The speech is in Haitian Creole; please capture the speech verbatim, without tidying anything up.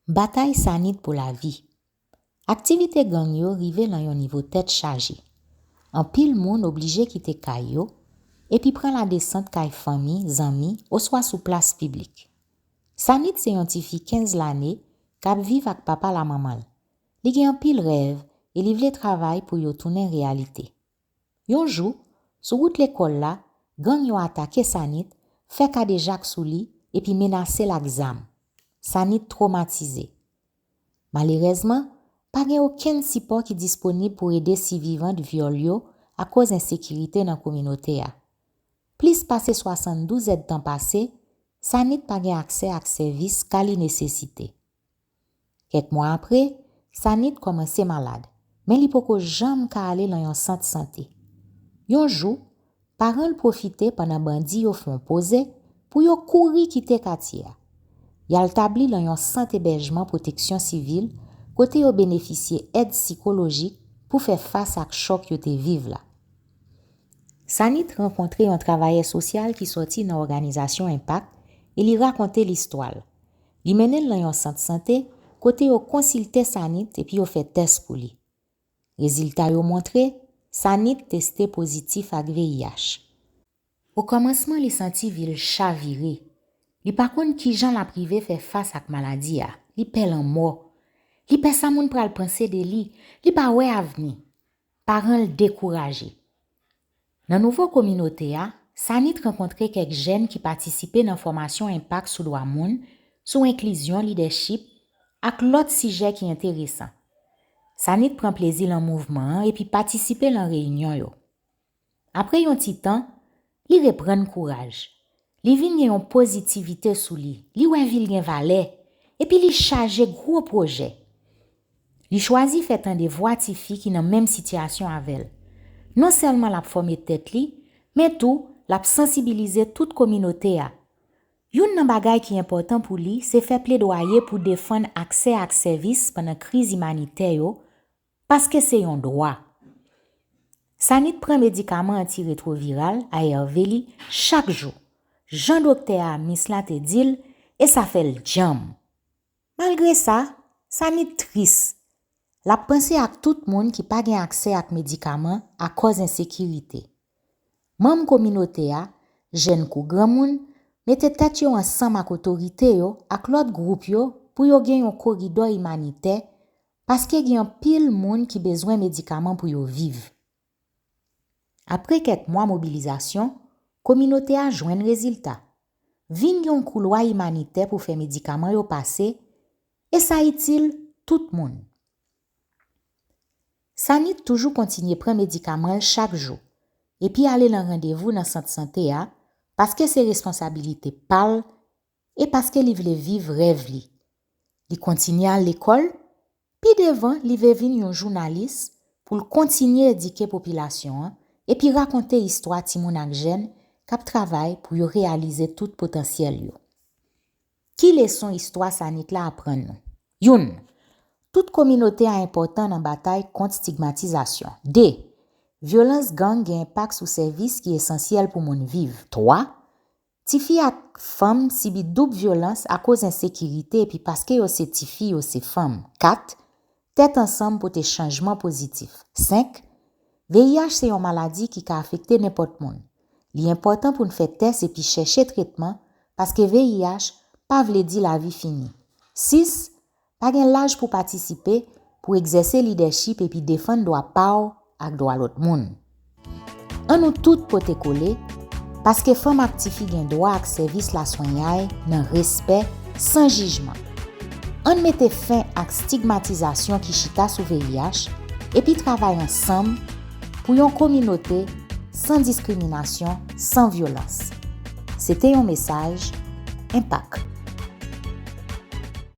Batay Sanit pou lavi. Aktivite gang yo rive nan yon nivo tèt chaje. Anpil moun oblije kite kay yo epi pran ladesant kay fanmi, zanmi, oswa sou plas piblik. Sanit se yon tifi kenz lane k ap viv ak papa l ak manman l. Li gen anpil rèv e li vle travay pou yo tounen reyalite. Yon jou, sou wout lekòl la, gang yo atake Sanit, fè kadejak sou li epi menase l ak zam. Sanit twomatize. Malerèzman, pa gen okenn sipò ki disponib pou ede sivivant vyòl yo akoz ensekirite nan kominote a. Plis pase swasanndouz èdtan pase, Sanit pa gen aksè ak sèvis ka li nesesite. Kèk mwa apre, Sanit kòmanse malad, men li poko janm ka ale nan yon sant sante. Yon jou, paran l pwofite pandan bandi yo fè yon poze pou yo kouri kite katye a. Y al tabli nan yon sant ebèjman pwoteksyon sivil kote yo benefisye èd sikolojik pou fè fas ak chòk yo te viv la. Sanit rankontre yon travayè sosyal ki sòti nan òganizasyon Enpak e li rakonte listwa l. Li mennen l nan yon sant sante kote yo konsilte Sanit epi yo fè tès pou li. Rezilta yo montre Sanit teste pozitif ak V I H. Okòmansman, li santi vi l chavire. Li pa konn kijan l ap rive fè fas ak maladi a. Li pè lanmò. Li pè sa moun pral panse de li. Li pa wè avni. Paran l dekouraje. Nan nouvo kominote a, Sanit rankontre kèk jèn ki patisipe nan fòmasyon Enpak sou dwa moun, sou enklizyon, lidèchip, ak lòt sijè ki enteresan. Sanit pran plezi nan mouvman an epi patisipe nan reyinyon yo. Apre yon ti tan, li reprann kouraj. Li vin gen yon pozitivite sou li. Li wè vi l gen valè. Epi li chaje gwo pwojè. Li chwazi fè tande vwa tifi ki nan menm sitiyasyon avè l. Non sèlman l ap fòme tèt li, men tou l ap sansibilize tout kominote a. Youn nan bagay ki enpòtan pou li se fè pledwaye pou defann aksè ak sèvis pandan kriz imanitè yo, paske se yon dwa. Sanit pran medikaman antiretwoviral, A R V, li chak jou, jan doktè a, mis la, te di l, e sa fè l djanm. Malgre sa, Sanit tris. L ap panse ak tout moun ki pa gen aksè ak medikaman akòz ensekirite. Manm kominote a, jèn kou granmoun, mete tèt yo ansanm ak otorite yo ak lòt gwoup yo pou yo gen yon koridò imanitè, paske gen anpil moun ki bezwen medikaman pou yo viv. Apre kèk mwa mobilizasyon, kominote a jwenn rezilta. Vin gen yon koulwa imanitè pou fè medikaman yo pase, e sa itil tout moun. Sanit toujou kontinye pran medikaman l chak jou, epi ale nan randevou nan sant sante a, paske se responsabilite pa l e paske li vle viv rèv li. Li kontinye al lekòl, pi devan li vle vin yon jounalis pou l kontinye edike popilasyon an epi rakonte istwa timoun ak jèn k ap travay pou yo reyalize tout potansyèl yo. Ki leson istwa Sanit la aprann nou? Youn, tout kominote a enpòtan nan batay kont stigmatizasyon. De, vyolans gang gen enpak sou sèvis ki esansyèl pou moun viv. Twa, tifi ak fanm sibi doub vyolans akoz ensekirite epi paske yo se tifi, yo se fanm. Kat, tèt ansanm pote chanjman pozitif. Senk, V I H se yon maladi ki ka afekte nenpòt moun. Li enpòtan pou n fè tès epi chèche tretman, paske V I H pa vle di lavi fini. Sis, pa gen laj pou patisipe, pou egzèse lidèchip epi defann dwa pa w ak dwa lòt moun. An nou tout pote kole, paske fanm ak tifi gen dwa ak sèvis laswenyay nan respè, san jijman. Ann mete fen ak stigmatizasyon ki chita sou V I H epi travay ansanm pou yon kominote san diskriminasyon, san vyolans. Se te yon mesaj Enpak.